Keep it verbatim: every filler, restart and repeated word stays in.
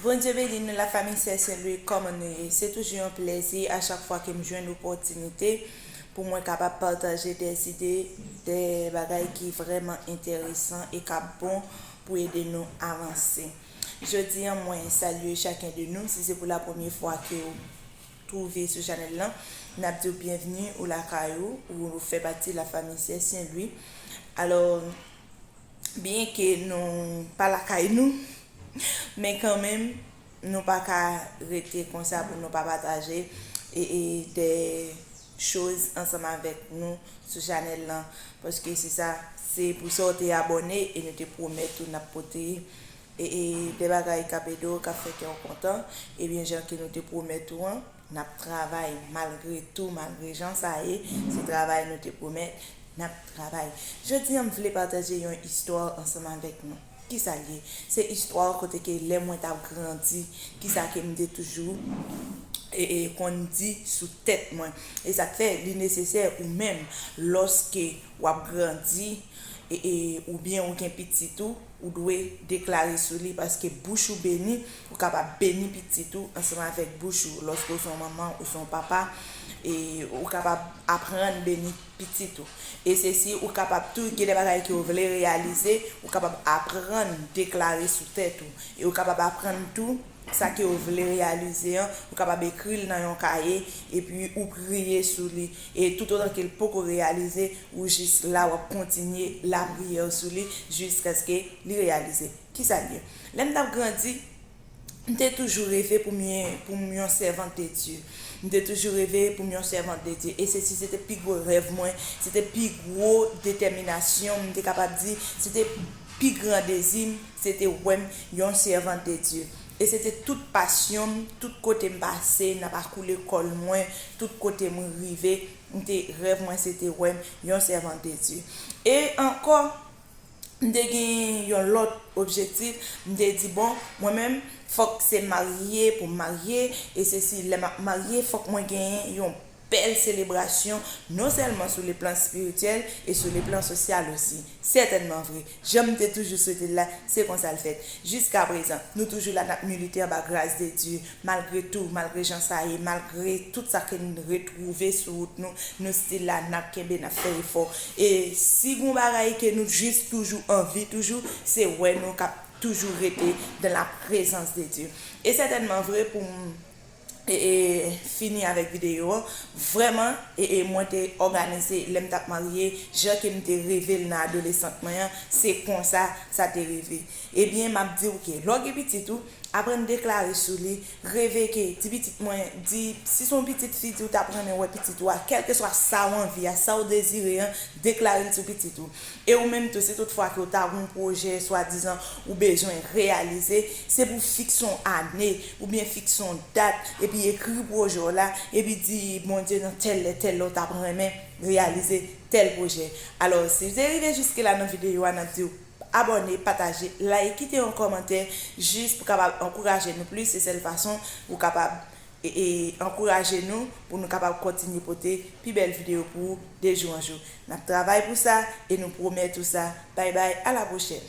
Bondye beni nou, lafanmi Sè Sen Lwi, kòman nou ye? Se toujou yon plèzi a chak fwa ke m jwenn opòtinite pou mwen kapab pataje de ide, de bagay ki vrèman enteresan e k ap bon pou ede nou avanse. Jodi a, mwen salye chaken de nou. Si se pou la premye fwa ke w twouve sou chanèl lan, n ap di w byenvni, ou lakay ou, ou fè pati lafanmi Sè Sen Lwi. Alò, byenke nou pa lakay nou, men kanmenm, nou pa ka rete konsa pou nou pa pataje e, e de choz ansanm avèk nou sou chanèl lan. Paske se sa, se pou sa w te abòne e nou te pwomèt ou n ap pote e, e de bagay k ap ede w, k ap fè kè w kontan. Ebyen, jan ke nou te pwomèt ou an, n ap travay malgre tou, malgre jan sa ye, se travay nou te pwomèt, n ap travay. Jodi a, m vle pataje yon istwa ansanm avèk nou. Kisa l ye? Se istwa kote ke lè mwen t ap grandi, kisa ke m te toujou e, e konn di sou tèt mwen. E sa k fè li nesesè ou menm, lòske w ap grandi, e, e, oubyen ou gen pitit ou, ou dwe deklare sou li, paske bouch ou beni, ou kapab beni pitit ou ansanm avèk bouch ou. Lòske ou se yon manman, ou se yon papa, e ou kapab aprann beni pitit ou. E se si ou kapab tou, gen de bagay ke ou vle reyalize, ou kapab aprann deklare sou tèt ou. E ou kapab aprann tou, sa ke ou vle reyalize an, ou kapab ekri l nan yon kaye, epi ou priye sou li. E toutotan ke l poko reyalize, ou jis la, w ap kontinye lapriyè sou li jiskaske li reyalize. Kisa l ye? Lè m t ap grandi, m te toujou reve pou m ye, pou m yon sèvant de Dye. M te toujou reve pou m yon sèvant de Dye. E se, se te pi gwo rèv mwen, se te pi gwo detèminasyon m, m te kapab di, se te pi gran dezi m, se te wè m yon sèvant de Dye. E se te tout pasyon m, tout kote m pase, n ap akoule kòl mwen, tout kote m rive, m te, rèv mwen se te wè m yon sèvant de Dye. E ankò, m te gen yon lòt objektif, m te di, bon, mwen menm, fòk se marye pou m marye, e se si lè m ap marye, fòk mwen genyen yon bèl selebrasyon, non sèlman sou le plan espirityèl e sou le plan sosyal osi. Sètènman vre, jan m te toujou swete l la, se konsa l fèt. Jiska prezan, nou toujou la, n ap milite anba gras de Dye, malgre tou, malgre jan sa ye, malgre tout sa ke n retwouve sou wout nou, nou still la, n ap kenbe, n ap fè efò. E si gon bagay ke nou jis toujou anvi toujou, se wè nou k ap toujou rete dans la présence de Dieu. E sètènman vre, pou m e, e, fini avèk videyo an, vrèman, e, e, mwen te òganize lè m t ap marye, jan ke m te reve l nan adolesant mwen an, se konsa sa te rive. Ebyen, m ap di w ke lè w gen pitit ou, aprann deklare sou li, reve ke, di pitit mwen, di, si se yon pitit fi, di w t ap renmen wè pitit ou a, kèlkeswa sa w anvi a, sa w dezire an, deklare l sou pitit ou. E ou menm tou, si toutfwa ke w ta gen yon pwojè, swadizan, ou bezwen reyalize, se pou fikse yon ane, oubyen fikse yon dat, epi ekri pwojè w la, epi di, Bondye, nan tèl lè, tèl lè, w t ap renmen reyalize tèl pwojè. Alò, si w te rive jiske la nan videyo a, n ap di w abòne, pataje, like, kite yon kòmantè, jis pou kapab ankouraje nou plis, se sèl fason pou kapab e, e ankouraje nou pou nou kapab kontinye pote pi bèl videyo pou ou de jou an jou. N ap travay pou sa e nou pwomèt ou sa. Bay bay, a la pwochèn.